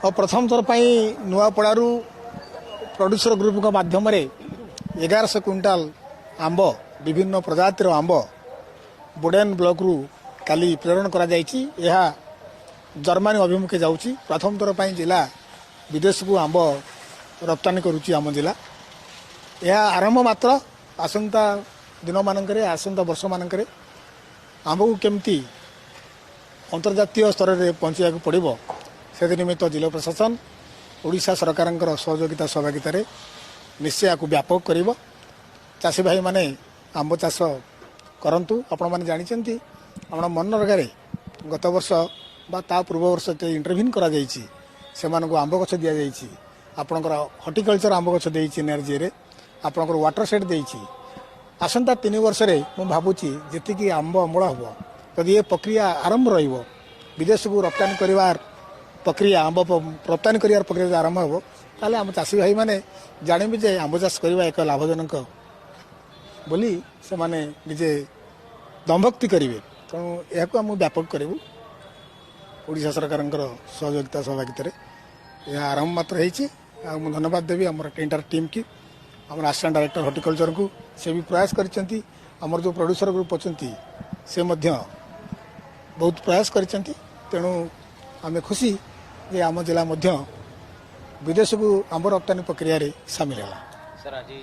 ଆଉ ପ୍ରଥମ ଥର ପାଇଁ ନୂଆପଡ଼ାରୁ ପ୍ରଡ୍ୟୁସର ଗ୍ରୁପଙ୍କ ମାଧ୍ୟମରେ 1100 କୁଇଣ୍ଟାଲ ଆମ୍ବ, ବିଭିନ୍ନ ପ୍ରଜାତିର ଆମ୍ବ ବୋଡେନ୍ ବ୍ଲକରୁ କାଲି ପ୍ରେରଣ କରାଯାଇଛି। ଏହା ଜର୍ମାନୀ ଅଭିମୁଖେ ଯାଉଛି। ପ୍ରଥମ ଥର ପାଇଁ ଜିଲ୍ଲା ବିଦେଶକୁ ଆମ୍ବ ରପ୍ତାନୀ କରୁଛି ଆମ ଜିଲ୍ଲା। ଏହା ଆରମ୍ଭ ମାତ୍ର। ଆସନ୍ତା ଦିନମାନଙ୍କରେ, ଆସନ୍ତା ବର୍ଷମାନଙ୍କରେ ଆମ୍ବକୁ କେମିତି ଅନ୍ତର୍ଜାତୀୟ ସ୍ତରରେ ପହଞ୍ଚାଇବାକୁ ପଡ଼ିବ, ସେଥି ନିମିତ୍ତ ଜିଲ୍ଲା ପ୍ରଶାସନ ଓଡ଼ିଶା ସରକାରଙ୍କର ସହଯୋଗିତା ସହଭାଗିତାରେ ନିଶ୍ଚୟ ଏହାକୁ ବ୍ୟାପକ କରିବ। ଚାଷୀ ଭାଇମାନେ ଆମ୍ବ ଚାଷ କରନ୍ତୁ। ଆପଣମାନେ ଜାଣିଛନ୍ତି, ଆପଣ ମନରେଗାରେ ଗତ ବର୍ଷ ବା ତା ପୂର୍ବ ବର୍ଷ ଇଣ୍ଟରଭିନ୍ କରାଯାଇଛି, ସେମାନଙ୍କୁ ଆମ୍ବ ଗଛ ଦିଆଯାଇଛି। ଆପଣଙ୍କର ହର୍ଟିକଲଚର ଆମ୍ବ ଗଛ ଦେଇଛି, ଏନ୍ଆର୍ଜିରେ ଆପଣଙ୍କର ୱାଟର ସେଟ୍ ଦେଇଛି। ଆସନ୍ତା 3 ବର୍ଷରେ ମୁଁ ଭାବୁଛି ଯେତିକି ଆମ୍ବ ଅମଳ ହେବ, ଯଦି ଏ ପ୍ରକ୍ରିୟା ଆରମ୍ଭ ରହିବ, ବିଦେଶକୁ ରପ୍ତାନୀ କରିବାର ପ୍ରକ୍ରିୟା, ଆମ୍ବ ରପ୍ତାନୀ କରିବାର ପ୍ରକ୍ରିୟା ଯଦି ଆରମ୍ଭ ହେବ, ତାହେଲେ ଆମ ଚାଷୀ ଭାଇମାନେ ଜାଣିବେ ଯେ ଆମ୍ବ ଚାଷ କରିବା ଏକ ଲାଭଜନକ ବୋଲି ସେମାନେ ନିଜେ ଦମ୍ଭୋକ୍ତି କରିବେ। ତେଣୁ ଏହାକୁ ଆମେ ବ୍ୟାପକ କରିବୁ ଓଡ଼ିଶା ସରକାରଙ୍କର ସହଯୋଗିତା ସହଭାଗିତାରେ। ଏହା ଆରମ୍ଭ ମାତ୍ର ହେଇଛି। ଆଉ ମୁଁ ଧନ୍ୟବାଦ ଦେବି ଆମର ଏଣ୍ଟାୟାର ଟିମ୍କି, ଆମର ଆସିଷ୍ଟାଣ୍ଟ ଡାଇରେକ୍ଟର ହର୍ଟିକଲଚରଙ୍କୁ, ସେ ବି ପ୍ରୟାସ କରିଛନ୍ତି। ଆମର ଯେଉଁ ପ୍ରଡ୍ୟୁସର ଗ୍ରୁପ୍ ଅଛନ୍ତି, ସେ ମଧ୍ୟ ବହୁତ ପ୍ରୟାସ କରିଛନ୍ତି। ତେଣୁ ଆମେ ଖୁସି ଯେ ଆମ ଜିଲ୍ଲା ମଧ୍ୟ ବିଦେଶକୁ ଆମ୍ବ ରପ୍ତାନୀ ପ୍ରକ୍ରିୟାରେ ସାମିଲ ହେଲା। ସାର୍, ଆଜି